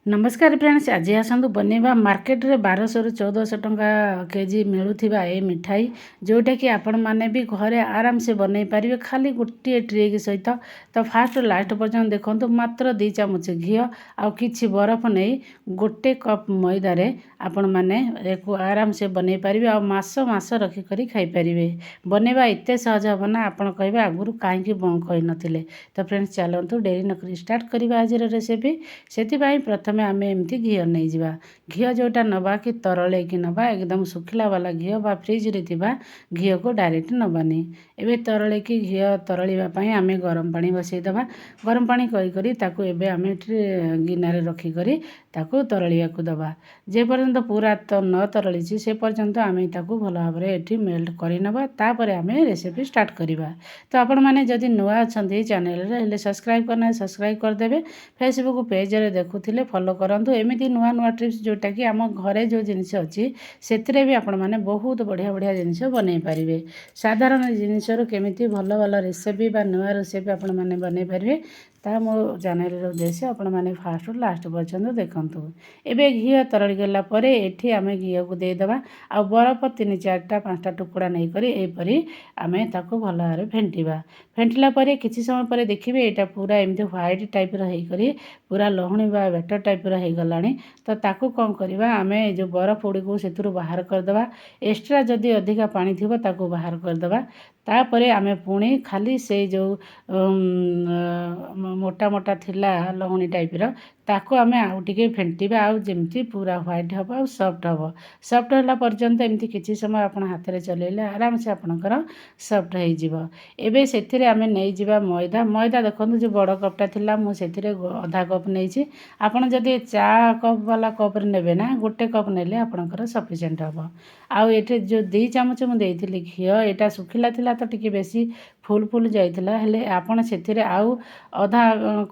ନମସ୍କାର ଫ୍ରେଣ୍ଡସ୍, ଆଜି ଆସନ୍ତୁ ବନେଇବା ମାର୍କେଟରେ 1200ରୁ 1400 ଟଙ୍କା କେଜି ମିଳୁଥିବା ଏ ମିଠାଇ, ଯେଉଁଟାକି ଆପଣମାନେ ବି ଘରେ ଆରାମସେ ବନେଇ ପାରିବେ ଖାଲି ଗୋଟିଏ ଟ୍ରିକ୍ ସହିତ। ତ ଫାଷ୍ଟ ଲାଷ୍ଟ ପର୍ଯ୍ୟନ୍ତ ଦେଖନ୍ତୁ। ମାତ୍ର 2 ଚାମଚ ଘିଅ ଆଉ କିଛି ବରଫ ନେଇ ଗୋଟେ କପ୍ ମଇଦାରେ ଆପଣମାନେ ଏହାକୁ ଆରାମସେ ବନେଇ ପାରିବେ ଆଉ ମାସ ମାସ ରଖିକରି ଖାଇପାରିବେ। ବନେଇବା ଏତେ ସହଜ ହେବ ନା, ଆପଣ କହିବେ ଆଗରୁ କାହିଁକି କହିନଥିଲେ। ତ ଫ୍ରେଣ୍ଡସ୍, ଚାଲନ୍ତୁ ଡେରି ନକରି ଷ୍ଟାର୍ଟ କରିବା ଆଜିର ରେସିପି। ସେଥିପାଇଁ ପ୍ରଥମେ ଆମେ ଏମିତି ଘିଅ ନେଇଯିବା। ଘିଅ ଯେଉଁଟା ନେବା କି ତରଳେଇକି ନେବା, ଏକଦମ ଶୁଖିଲା ବାଲା ଘିଅ ବା ଫ୍ରିଜରେ ଥିବା ଘିଅକୁ ଡାଇରେକ୍ଟ ନେବାନି। ଏବେ ତରଳେଇକି ଘିଅ ତରଳିବା ପାଇଁ ଆମେ ଗରମ ପାଣି ବସେଇଦେବା। ଗରମ ପାଣି କରି କରି ତାକୁ ଏବେ ଆମେ ଏଠି ଗିନାରେ ରଖିକରି ତାକୁ ତରଳିବାକୁ ଦେବା। ଯେ ପର୍ଯ୍ୟନ୍ତ ପୁରା ନ ତରଳିଛି, ସେ ପର୍ଯ୍ୟନ୍ତ ଆମେ ତାକୁ ଭଲ ଭାବରେ ଏଠି ମେଲ୍ଟ କରିନେବା। ତାପରେ ଆମେ ରେସିପି ଷ୍ଟାର୍ଟ କରିବା। ତ ଆପଣମାନେ ଯଦି ନୂଆ ଅଛନ୍ତି ଚ୍ୟାନେଲରେ, ହେଲେ ସବସ୍କ୍ରାଇବ୍ କରିନାହାନ୍ତି, ସବସ୍କ୍ରାଇବ୍ କରିଦେବେ। ଫେସବୁକ୍ ପେଜରେ ଦେଖୁଥିଲେ ଫଲୋ କରନ୍ତୁ। ଏମିତି ନୂଆ ନୂଆ ଟ୍ରିପ୍ସ, ଯେଉଁଟାକି ଆମ ଘରେ ଯେଉଁ ଜିନିଷ ଅଛି, ସେଥିରେ ବି ଆପଣମାନେ ବହୁତ ବଢ଼ିଆ ବଢ଼ିଆ ଜିନିଷ ବନେଇ ପାରିବେ। ସାଧାରଣ ଜିନିଷରୁ କେମିତି ଭଲ ଭଲ ରେସିପି ବା ନୂଆ ରେସିପି ଆପଣମାନେ ବନେଇ ପାରିବେ, ତାହା ମୋ ଚ୍ୟାନେଲର ଉଦ୍ଦେଶ୍ୟ। ଆପଣମାନେ ଫାଷ୍ଟରୁ ଲାଷ୍ଟ ପର୍ଯ୍ୟନ୍ତ ଦେଖନ୍ତୁ। ଏବେ ଘିଅ ତରଳି ଗଲା ପରେ ଏଠି ଆମେ ଘିଅକୁ ଦେଇଦେବା ଆଉ ବରଫ ତିନି ଚାରିଟା ପାଞ୍ଚଟା ଟୁକୁଡ଼ା ନେଇକରି ଏହିପରି ଆମେ ତାକୁ ଭଲ ଭାବରେ ଫେଣ୍ଟିବା। ଫେଣ୍ଟିଲା ପରେ କିଛି ସମୟ ପରେ ଦେଖିବେ, ଏଇଟା ପୁରା ଏମିତି ହ୍ୱାଇଟ୍ ଟାଇପ୍ର ହେଇକରି ପୁରା ଲହୁଣୀ ବା ବ୍ୟାଟର ଟାଇପ୍ର ହେଇଗଲାଣି। ତ ତାକୁ କ'ଣ କରିବା? ଆମେ ଏ ଯେଉଁ ବରଫ ଗୁଡ଼ିକୁ ସେଥିରୁ ବାହାର କରିଦେବା। ଏକ୍ସଟ୍ରା ଯଦି ଅଧିକା ପାଣି ଥିବ, ତାକୁ ବାହାର କରିଦେବା। ତାପରେ ଆମେ ପୁଣି ଖାଲି ସେଇ ଯେଉଁ ମୋଟା ମୋଟା ଥିଲା ଲହୁଣୀ ଟାଇପ୍ର, ତାକୁ ଆମେ ଆଉ ଟିକେ ଫେଣ୍ଟିବା, ଆଉ ଯେମିତି ପୁରା ହ୍ୱାଇଟ୍ ହେବ ଆଉ ସଫ୍ଟ ହେବ। ସଫ୍ଟ ହେଲା ପର୍ଯ୍ୟନ୍ତ ଏମିତି କିଛି ସମୟ ଆପଣ ହାତରେ ଚଲେଇଲେ ଆରାମସେ ଆପଣଙ୍କର ସଫ୍ଟ ହେଇଯିବ। ଏବେ ସେଥିରେ ଆମେ ନେଇଯିବା ମଇଦା। ମଇଦା ଦେଖନ୍ତୁ, ଯେଉଁ ବଡ଼ କପ୍ଟା ଥିଲା, ମୁଁ ସେଥିରେ ଅଧା କପ୍ ନେଇଛି। ଆପଣ ଯଦି ଚା କପ୍ ବାଲା କପ୍ରେ ନେବେ ନା, ଗୋଟେ କପ୍ ନେଲେ ଆପଣଙ୍କର ସଫିସିଏଣ୍ଟ ହେବ। ଆଉ ଏଠି ଯେଉଁ 2 ଚାମଚ ମୁଁ ଦେଇଥିଲି ଘିଅ, ଏଇଟା ଶୁଖିଲା ଥିଲା ତ ଟିକେ ବେଶୀ ଫୁଲ ଫୁଲ ଯାଇଥିଲା। ହେଲେ ଆପଣ ସେଥିରେ ଆଉ ଅଧା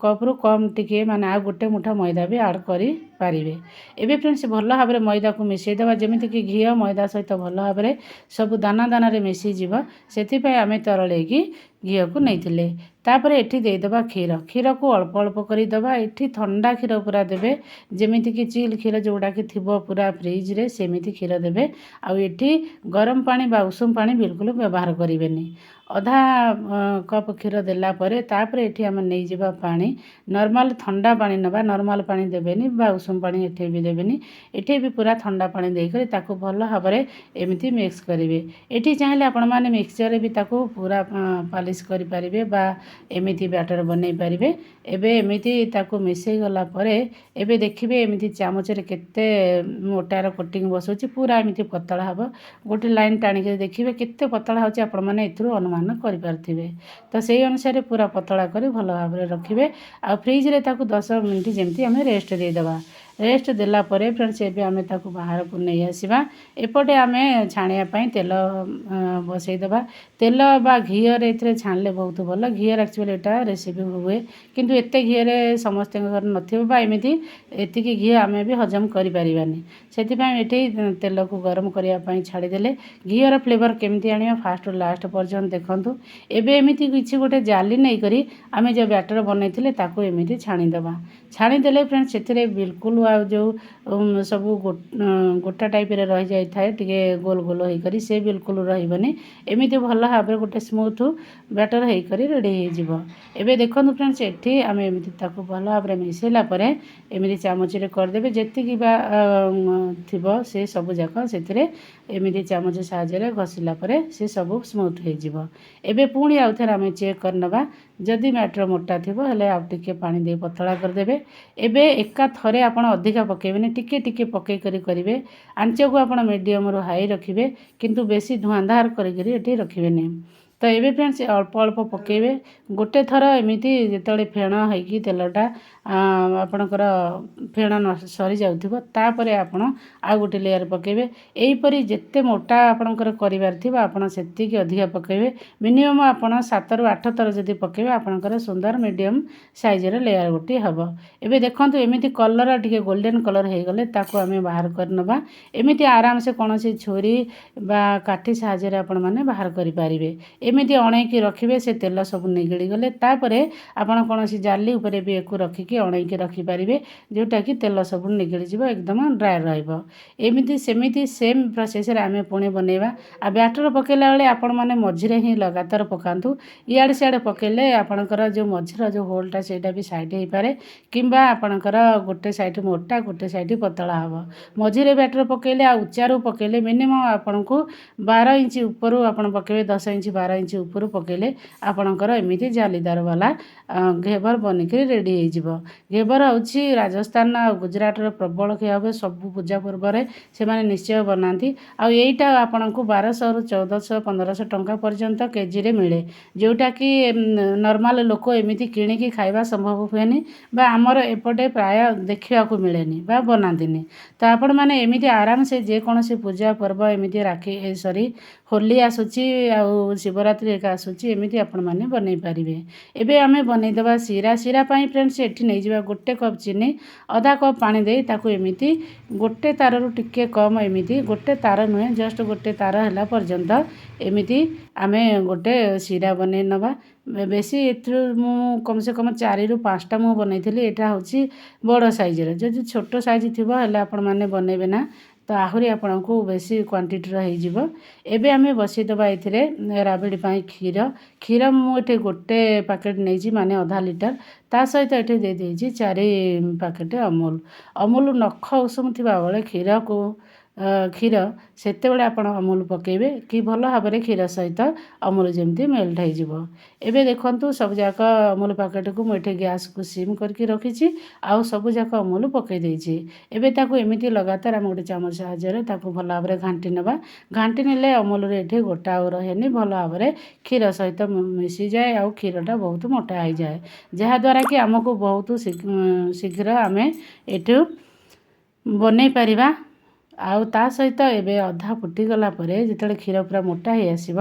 କପ୍ରୁ କମ୍ ଟିକେ, ମାନେ ଆଉ ଗୋଟେ ମୁଠା ମଇଦା ବି ଆଡ଼୍ କରିପାରିବେ। ଏବେ ଫ୍ରେଣ୍ଡସ୍, ଭଲ ଭାବରେ ମଇଦାକୁ ମିଶାଇଦେବା, ଯେମିତିକି ଘିଅ ମଇଦା ସହିତ ଭଲ ଭାବରେ ସବୁ ଦାନା ଦାନାରେ ମିଶିଯିବ। ସେଥିପାଇଁ ଆମେ ତରଳେଇକି ଘିଅକୁ ନେଇଥିଲେ। ତାପରେ ଏଠି ଦେଇଦେବା କ୍ଷୀର। କ୍ଷୀରକୁ ଅଳ୍ପ ଅଳ୍ପ କରି ଦେବା। ଏଠି ଥଣ୍ଡା କ୍ଷୀର ପୁରା ଦେବେ, ଯେମିତିକି ଚିଲ୍ କ୍ଷୀର ଯେଉଁଗୁଡ଼ାକି ଥିବ ପୁରା ଫ୍ରିଜରେ, ସେମିତି କ୍ଷୀର ଦେବେ। ଆଉ ଏଠି ଗରମ ପାଣି ବା ଉଷୁମ ପାଣି ବିଲକୁଲ ବ୍ୟବହାର କରିବେନି। ଅଧା କପ୍ କ୍ଷୀର ଦେଲା ପରେ ତାପରେ ଏଠି ଆମେ ନେଇଯିବା ପାଣି। ନର୍ମାଲ ଥଣ୍ଡା ପାଣି ନେବା, ନର୍ମାଲ ପାଣି ଦେବେନି ବା ଉଷୁମ ପାଣି ଏଠି ବି ଦେବେନି। ଏଠି ବି ପୁରା ଥଣ୍ଡା ପାଣି ଦେଇକରି ତାକୁ ଭଲ ଭାବରେ ଏମିତି ମିକ୍ସ କରିବେ। ଏଠି ଚାହିଁଲେ ଆପଣମାନେ ମିକ୍ସଚରରେ ବି ତାକୁ ପୁରା ପାଲିସ୍ କରିପାରିବେ ବା ଏମିତି ବ୍ୟାଟର ବନେଇ ପାରିବେ। ଏବେ ଏମିତି ତାକୁ ମିଶାଇ ଗଲା ପରେ ଏବେ ଦେଖିବେ, ଏମିତି ଚାମଚରେ କେତେ ମୋଟାର କୋଟିଂ ବସୁଛି। ପୁରା ଏମିତି ପତଳା ହେବ। ଗୋଟେ ଲାଇନ୍ ଟାଣିକି ଦେଖିବେ କେତେ ପତଳା ହେଉଛି, ଆପଣମାନେ ଏଥିରୁ ଅନୁମାନ କରିପାରୁଥିବେ। ତ ସେଇ ଅନୁସାରେ ପୁରା ପତଳା କରି ଭଲ ଭାବରେ ରଖିବେ ଆଉ ଫ୍ରିଜରେ ତାକୁ 10 ମିନିଟ୍ ଯେମିତି ଆମେ ରେଷ୍ଟ ଦେଇଦେବା। ରେଷ୍ଟ ଦେଲା ପରେ ଫ୍ରେଣ୍ଡସ୍, ଏବେ ଆମେ ତାକୁ ବାହାରକୁ ନେଇ ଆସିବା। ଏପଟେ ଆମେ ଛାଣିବା ପାଇଁ ତେଲ ବସେଇଦେବା। ତେଲ ବା ଘିଅରେ ଏଥିରେ ଛାଣିଲେ ବହୁତ ଭଲ। ଘିଅରେ ଆକ୍ଚୁଆଲି ଏଇଟା ରେସିପି ହୁଏ, କିନ୍ତୁ ଏତେ ଘିଅରେ ସମସ୍ତଙ୍କ ଘରେ ନଥିବ ବା ଏମିତି ଏତିକି ଘିଅ ଆମେ ବି ହଜମ କରିପାରିବାନି। ସେଥିପାଇଁ ଏଠି ତେଲକୁ ଗରମ କରିବା ପାଇଁ ଛାଡ଼ିଦେଲେ। ଘିଅର ଫ୍ଲେଭର କେମିତି ଆଣିବା, ଫାଷ୍ଟରୁ ଲାଷ୍ଟ ପର୍ଯ୍ୟନ୍ତ ଦେଖନ୍ତୁ। ଏବେ ଏମିତି କିଛି ଗୋଟେ ଜାଲି ନେଇକରି ଆମେ ଯେଉଁ ବ୍ୟାଟର ବନେଇଥିଲେ, ତାକୁ ଏମିତି ଛାଣିଦେବା। ଛାଣିଦେଲେ ଫ୍ରେଣ୍ଡ, ସେଥିରେ ବିଲକୁଲ ଆଉ ଯେଉଁ ସବୁ ଗୋଟା ଟାଇପ୍ର ରହିଯାଇଥାଏ, ଟିକେ ଗୋଲ ଗୋଲ ହେଇକରି, ସେ ବିଲକୁଲ ରହିବନି। ଏମିତି ଭଲ ଭାବରେ ଗୋଟେ ସ୍ମୁଥ୍ ବ୍ୟାଟର ହେଇକରି ରେଡ଼ି ହେଇଯିବ। ଏବେ ଦେଖନ୍ତୁ ଫ୍ରେଣ୍ଡସ୍, ଏଠି ଆମେ ଏମିତି ତାକୁ ଭଲ ଭାବରେ ମିଶାଇଲା ପରେ ଏମିତି ଚାମଚରେ କରିଦେବେ। ଯେତିକି ବା ଥିବ, ସେ ସବୁ ଯାକ ସେଥିରେ ଏମିତି ଚାମଚ ସାହାଯ୍ୟରେ ଘଷିଲା ପରେ ସେ ସବୁ ସ୍ମୁଥ୍ ହେଇଯିବ। ଏବେ ପୁଣି ଆଉ ଥରେ ଆମେ ଚେକ୍ କରିନେବା। ଯଦି ମ୍ୟାଟର ମୋଟା ଥିବ, ହେଲେ ଆଉ ଟିକେ ପାଣି ଦେଇ ପତଳା କରିଦେବେ। ଏବେ ଏକା ଥରେ ଆପଣ ଅଧିକା ପକାଇବେନି, ଟିକେ ଟିକେ ପକାଇ କରି କରିବେ। ଆଞ୍ଚକୁ ଆପଣ ମିଡ଼ିୟମରୁ ହାଇ ରଖିବେ, କିନ୍ତୁ ବେଶୀ ଧୂଆଁଧାର କରିକିରି ଏଠି ରଖିବେନି। ତ ଏବେ ଫ୍ରେଣ୍ଡସ୍, ଅଳ୍ପ ଅଳ୍ପ ପକାଇବେ। ଗୋଟେ ଥର ଏମିତି ଯେତେବେଳେ ଫେଣ ହେଇକି ତେଲଟା ଆପଣଙ୍କର ଫେଣ ନ ସରିଯାଉଥିବ, ତାପରେ ଆପଣ ଆଉ ଗୋଟେ ଲେୟାର ପକାଇବେ। ଏହିପରି ଯେତେ ମୋଟା ଆପଣଙ୍କର କରିବାର ଥିବ, ଆପଣ ସେତିକି ଅଧିକା ପକାଇବେ। ମିନିମମ୍ ଆପଣ 7ରୁ 8 ଥର ଯଦି ପକାଇବେ, ଆପଣଙ୍କର ସୁନ୍ଦର ମିଡ଼ିୟମ୍ ସାଇଜର ଲେୟାର ଗୋଟିଏ ହେବ। ଏବେ ଦେଖନ୍ତୁ, ଏମିତି କଲର୍ ଟିକେ ଗୋଲ୍ଡେନ୍ କଲର୍ ହେଇଗଲେ ତାକୁ ଆମେ ବାହାର କରିନେବା। ଏମିତି ଆରାମସେ କୌଣସି ଛୁରୀ ବା କାଠି ସାହାଯ୍ୟରେ ଆପଣମାନେ ବାହାର କରିପାରିବେ। ଏମିତି ଅଣେଇକି ରଖିବେ, ସେ ତେଲ ସବୁ ନିଗିଡ଼ି ଗଲେ। ତାପରେ ଆପଣ କୌଣସି ଜାଲି ଉପରେ ବି ୟାକୁ ରଖିକି ଅଣେଇକି ରଖିପାରିବେ, ଯେଉଁଟାକି ତେଲ ସବୁ ନିଗିଡ଼ିଯିବ, ଏକଦମ ଡ୍ରାଏ ରହିବ। ଏମିତି ସେମିତି ସେମ୍ ପ୍ରୋସେସ୍ରେ ଆମେ ପୁଣି ବନେଇବା। ଆଉ ବ୍ୟାଟର ପକାଇଲା ବେଳେ ଆପଣମାନେ ମଝିରେ ହିଁ ଲଗାତାର ପକାନ୍ତୁ। ଇଆଡ଼େ ସିଆଡ଼େ ପକାଇଲେ ଆପଣଙ୍କର ଯେଉଁ ମଝିର ଯେଉଁ ହୋଲ୍ଟା, ସେଇଟା ବି ସାଇଡ଼୍ ହେଇପାରେ କିମ୍ବା ଆପଣଙ୍କର ଗୋଟେ ସାଇଡ଼୍ ମୋଟା, ଗୋଟେ ସାଇଡ଼୍ ପତଳା ହେବ। ମଝିରେ ବ୍ୟାଟର ପକାଇଲେ ଆଉ ଉଚ୍ଚାରୁ ପକାଇଲେ ମିନିମମ୍ ଆପଣଙ୍କୁ 12 ଇଞ୍ଚ ଉପରୁ ଆପଣ ପକାଇବେ। 10 ଇଞ୍ଚ, 12 ଇଞ୍ଚ ଉପରୁ ପକାଇଲେ ଆପଣଙ୍କର ଏମିତି ଜାଲିଦାର ବାଲା ଘେବର ବନିକିରି ରେଡ଼ି ହେଇଯିବ। ଘେବର ହେଉଛି ରାଜସ୍ଥାନ ଆଉ ଗୁଜୁରାଟର ପ୍ରବଳ ଖିଆ ହୁଏ। ସବୁ ପୂଜା ପର୍ବରେ ସେମାନେ ନିଶ୍ଚୟ ବନାନ୍ତି। ଆଉ ଏଇଟା ଆପଣଙ୍କୁ 1200ରୁ 1400, 1500 ଟଙ୍କା ପର୍ଯ୍ୟନ୍ତ କେଜିରେ ମିଳେ, ଯେଉଁଟାକି ନର୍ମାଲ ଲୋକ ଏମିତି କିଣିକି ଖାଇବା ସମ୍ଭବ ହୁଏନି ବା ଆମର ଏପଟେ ପ୍ରାୟ ଦେଖିବାକୁ ମିଳେନି ବା ବନାନ୍ତିନି। ତ ଆପଣମାନେ ଏମିତି ଆରାମସେ ଯେକୌଣସି ପୂଜା ପର୍ବ, ଏମିତି ରାକ୍ଷୀ, ସରି, ହୋଲି ଆସୁଛି ଆଉ ଶିବରାତ୍ରି ଏକା ଆସୁଛି, ଏମିତି ଆପଣମାନେ ବନେଇ ପାରିବେ। ଏବେ ଆମେ ବନେଇଦେବା ଶିରା। ଶିରା ପାଇଁ ଫ୍ରେଣ୍ଡସ୍, ଏଠି ନେଇଯିବା ଗୋଟେ କପ୍ ଚିନି, ଅଧା କପ୍ ପାଣି ଦେଇ ତାକୁ ଏମିତି ଗୋଟେ ତାରରୁ ଟିକେ କମ୍, ଏମିତି ଗୋଟେ ତାର ନୁହେଁ, ଜଷ୍ଟ ଗୋଟେ ତାର ହେଲା ପର୍ଯ୍ୟନ୍ତ ଏମିତି ଆମେ ଗୋଟେ ଶିରା ବନେଇ ନେବା। ବେଶୀ ଏଥିରୁ ମୁଁ କମ୍ ସେ କମ୍ ଚାରିରୁ ପାଞ୍ଚଟା ମୁଁ ବନେଇଥିଲି। ଏଇଟା ହେଉଛି ବଡ଼ ସାଇଜ୍ର। ଯଦି ଛୋଟ ସାଇଜ୍ ଥିବ ହେଲେ ଆପଣମାନେ ବନେଇବେ ନା, ତ ଆହୁରି ଆପଣଙ୍କୁ ବେଶୀ କ୍ୱାଣ୍ଟିଟିର ହେଇଯିବ। ଏବେ ଆମେ ବସେଇଦେବା ଏଥିରେ ରାବିଡ଼ି ପାଇଁ କ୍ଷୀର। କ୍ଷୀର ମୁଁ ଏଠି ଗୋଟେ ପ୍ୟାକେଟ୍ ନେଇଛି, ମାନେ ଅଧା ଲିଟର। ତା ସହିତ ଏଠି ଦେଇଦେଇଛି ଚାରି ପ୍ୟାକେଟ୍ ଅମୁଲ। ଅମୁଲ ନଖ ଉଷୁମ ଥିବା ବେଳେ କ୍ଷୀରକୁ, କ୍ଷୀର ସେତେବେଳେ ଆପଣ ଅମୁଲ ପକାଇବେ କି ଭଲ ଭାବରେ କ୍ଷୀର ସହିତ ଅମୁଲ ଯେମିତି ମେଲ୍ଟ ହେଇଯିବ। ଏବେ ଦେଖନ୍ତୁ, ସବୁଯାକ ଅମୁଲ ପ୍ୟାକେଟକୁ ମୁଁ ଏଠି ଗ୍ୟାସ୍କୁ ସିମ୍ କରିକି ରଖିଛି ଆଉ ସବୁଯାକ ଅମୁଲ ପକାଇ ଦେଇଛି। ଏବେ ତାକୁ ଏମିତି ଲଗାତାର ଆମେ ଗୋଟେ ଚାମଚ ସାହାଯ୍ୟରେ ତାକୁ ଭଲ ଭାବରେ ଘାଣ୍ଟି ନେବା। ଘାଣ୍ଟି ନେଲେ ଅମୁଲରେ ଏଠି ଗୋଟା ଆଉ ରହେନି, ଭଲ ଭାବରେ କ୍ଷୀର ସହିତ ମିଶିଯାଏ ଆଉ କ୍ଷୀରଟା ବହୁତ ମୋଟା ହେଇଯାଏ, ଯାହାଦ୍ୱାରା କି ଆମକୁ ବହୁତ ଶୀଘ୍ର ଆମେ ଏଠୁ ବନେଇ ପାରିବା। ଆଉ ତା ସହିତ ଏବେ ଅଧା ଫୁଟିଗଲା ପରେ, ଯେତେବେଳେ କ୍ଷୀର ପୁରା ମୋଟା ହେଇ ଆସିବ,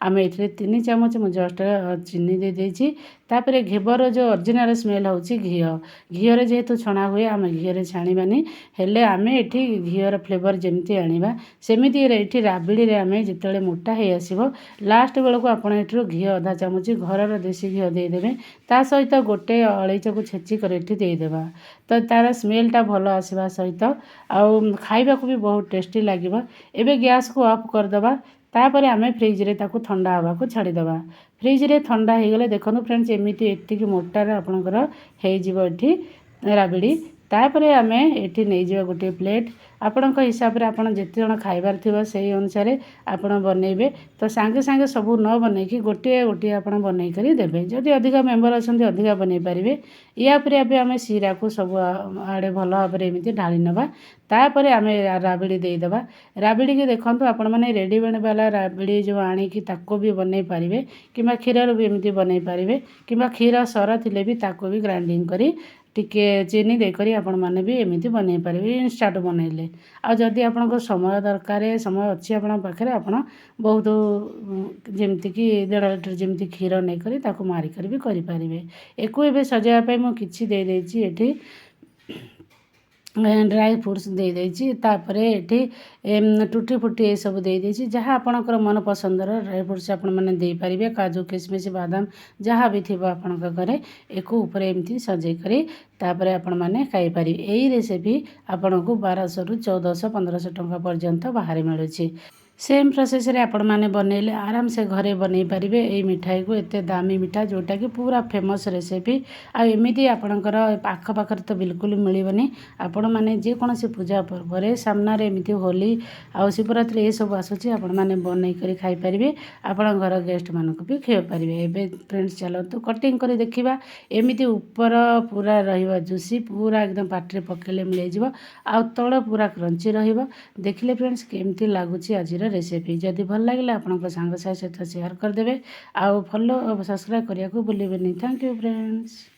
ଆମେ ଏଥିରେ 3 ଚାମଚ ମୁଁ ଜଷ୍ଟ ଚିନି ଦେଇଦେଇଛି। ତାପରେ ଘେବର ଯେଉଁ ଅରିଜିନାଲ୍ ସ୍ମେଲ୍ ହେଉଛି ଘିଅ। ଘିଅରେ ଯେହେତୁ ଛଣା ହୁଏ, ଆମେ ଘିଅରେ ଛାଣିବାନି, ହେଲେ ଆମେ ଏଠି ଘିଅର ଫ୍ଲେଭର୍ ଯେମିତି ଆଣିବା, ସେମିତି ଏଠି ରାବିଡ଼ିରେ ଆମେ ଯେତେବେଳେ ମୋଟା ହେଇ ଆସିବ, ଲାଷ୍ଟ ବେଳକୁ ଆପଣ ଏଥିରୁ ଘିଅ ଅଧା ଚାମଚ, ଘରର ଦେଶୀ ଘିଅ ଦେଇଦେବେ। ତା ସହିତ ଗୋଟେ ଅଳେଇଚକୁ ଛେଚି କରି ଏଠି ଦେଇଦେବା, ତ ତାର ସ୍ମେଲ୍ଟା ଭଲ ଆସିବା ସହିତ ଆଉ ଖାଇବାକୁ ବି ବହୁତ ଟେଷ୍ଟି ଲାଗିବ। ଏବେ ଗ୍ୟାସ୍କୁ ଅଫ୍ କରିଦେବା। ତାପରେ ଆମେ ଫ୍ରିଜରେ ତାକୁ ଥଣ୍ଡା ହେବାକୁ ଛାଡ଼ିଦେବା। ଫ୍ରିଜରେ ଥଣ୍ଡା ହେଇଗଲେ ଦେଖନ୍ତୁ ଫ୍ରେଣ୍ଡସ୍, ଏମିତି ଏତିକି ମୋଟାର ଆପଣଙ୍କର ହେଇଯିବ ଏଠି ରାବିଡ଼ି। ତାପରେ ଆମେ ଏଠି ନେଇଯିବା ଗୋଟିଏ ପ୍ଲେଟ୍। ଆପଣଙ୍କ ହିସାବରେ ଆପଣ ଯେତେ ଜଣ ଖାଇବାର ଥିବ, ସେଇ ଅନୁସାରେ ଆପଣ ବନେଇବେ। ତ ସାଙ୍ଗେ ସାଙ୍ଗେ ସବୁ ନ ବନେଇକି ଗୋଟିଏ ଗୋଟିଏ ଆପଣ ବନେଇକରି ଦେବେ। ଯଦି ଅଧିକ ମେମ୍ବର ଅଛନ୍ତି, ଅଧିକା ବନେଇ ପାରିବେ। ୟା ଉପରେ ଏବେ ଆମେ ଶିରାକୁ ସବୁ ଆଡ଼େ ଭଲ ଭାବରେ ଏମିତି ଢାଳି ନେବା। ତାପରେ ଆମେ ରାବିଡ଼ି ଦେଇଦେବା। ରାବିଡ଼ିକି ଦେଖନ୍ତୁ, ଆପଣମାନେ ରେଡ଼ିମେଡ଼ ବାଲା ରାବିଡ଼ି ଯେଉଁ ଆଣିକି ତାକୁ ବି ବନେଇ ପାରିବେ କିମ୍ବା କ୍ଷୀରରୁ ବି ଏମିତି ବନେଇ ପାରିବେ କିମ୍ବା କ୍ଷୀର ସର ଥିଲେ ବି ତାକୁ ବି ଗ୍ରାଇଣ୍ଡିଙ୍ଗ କରି ଟିକେ ଚିନି ଦେଇକରି ଆପଣମାନେ ବି ଏମିତି ବନେଇ ପାରିବେ, ଇନଷ୍ଟାଣ୍ଟ ବନେଇଲେ। ଆଉ ଯଦି ଆପଣଙ୍କ ସମୟ ଦରକାର, ସମୟ ଅଛି ଆପଣଙ୍କ ପାଖରେ, ଆପଣ ବହୁତ ଯେମିତିକି 1.5 ଲିଟର ଯେମିତି କ୍ଷୀର ନେଇକରି ତାକୁ ମାରିକରି ବି କରିପାରିବେ। ଏକୁ ଏବେ ସଜାଇବା ପାଇଁ ମୁଁ କିଛି ଦେଇଦେଇଛି ଏଠି, ଡ୍ରାଇ ଫ୍ରୁଟ୍ସ ଦେଇଦେଇଛି। ତାପରେ ଏଠି ଟୁଟି ଫୁଟି ଏସବୁ ଦେଇଦେଇଛି। ଯାହା ଆପଣଙ୍କର ମନ ପସନ୍ଦର ଡ୍ରାଇ ଫ୍ରୁଟ୍ସ ଆପଣମାନେ ଦେଇପାରିବେ, କାଜୁ, କିସମିସ, ବାଦାମ, ଯାହା ବି ଥିବ ଆପଣଙ୍କ ଘରେ। ଏକୁ ଉପରେ ଏମିତି ସଜେଇ କରି ତାପରେ ଆପଣମାନେ ଖାଇପାରିବେ। ଏଇ ରେସିପି ଆପଣଙ୍କୁ 1200ରୁ 1400, 1500 ଟଙ୍କା ପର୍ଯ୍ୟନ୍ତ ବାହାରେ ମିଳୁଛି। ସେମ୍ ପ୍ରୋସେସ୍ରେ ଆପଣମାନେ ବନେଇଲେ ଆରାମସେ ଘରେ ବନେଇ ପାରିବେ ଏଇ ମିଠାଇକୁ, ଏତେ ଦାମୀ ମିଠା, ଯେଉଁଟାକି ପୁରା ଫେମସ୍ ରେସିପି। ଆଉ ଏମିତି ଆପଣଙ୍କର ପାଖ ପାଖରେ ତ ବିଲକୁଲ ମିଳିବନି। ଆପଣମାନେ ଯେକୌଣସି ପୂଜା ପର୍ବରେ ସାମ୍ନାରେ ଏମିତି ହୋଲି ଆଉ ଶିବରାତ୍ରି ଏସବୁ ଆସୁଛି, ଆପଣମାନେ ବନେଇକରି ଖାଇପାରିବେ, ଆପଣଙ୍କ ଘର ଗେଷ୍ଟମାନଙ୍କୁ ବି ଖୁଆଇ ପାରିବେ। ଏବେ ଫ୍ରେଣ୍ଡସ୍, ଚାଲନ୍ତୁ କଟିଂ କରି ଦେଖିବା। ଏମିତି ଉପର ପୁରା ରହିବ ଜୁସି, ପୁରା ଏକଦମ ପାଟିରେ ପକାଇଲେ ମିଳିଯିବ ଆଉ ତଳ ପୁରା କ୍ରଞ୍ଚି ରହିବ। ଦେଖିଲେ ଫ୍ରେଣ୍ଡସ୍, କେମିତି ଲାଗୁଛି ଆଜିର ରେସିପି? ଯଦି ଭଲ ଲାଗିଲା, ଆପଣଙ୍କ ସାଙ୍ଗସାଥି ସହିତ ସେୟାର କରିଦେବେ ଆଉ ଫଲୋ, ସବସ୍କ୍ରାଇବ୍ କରିବାକୁ ଭୁଲିବେନି। Thank you friends.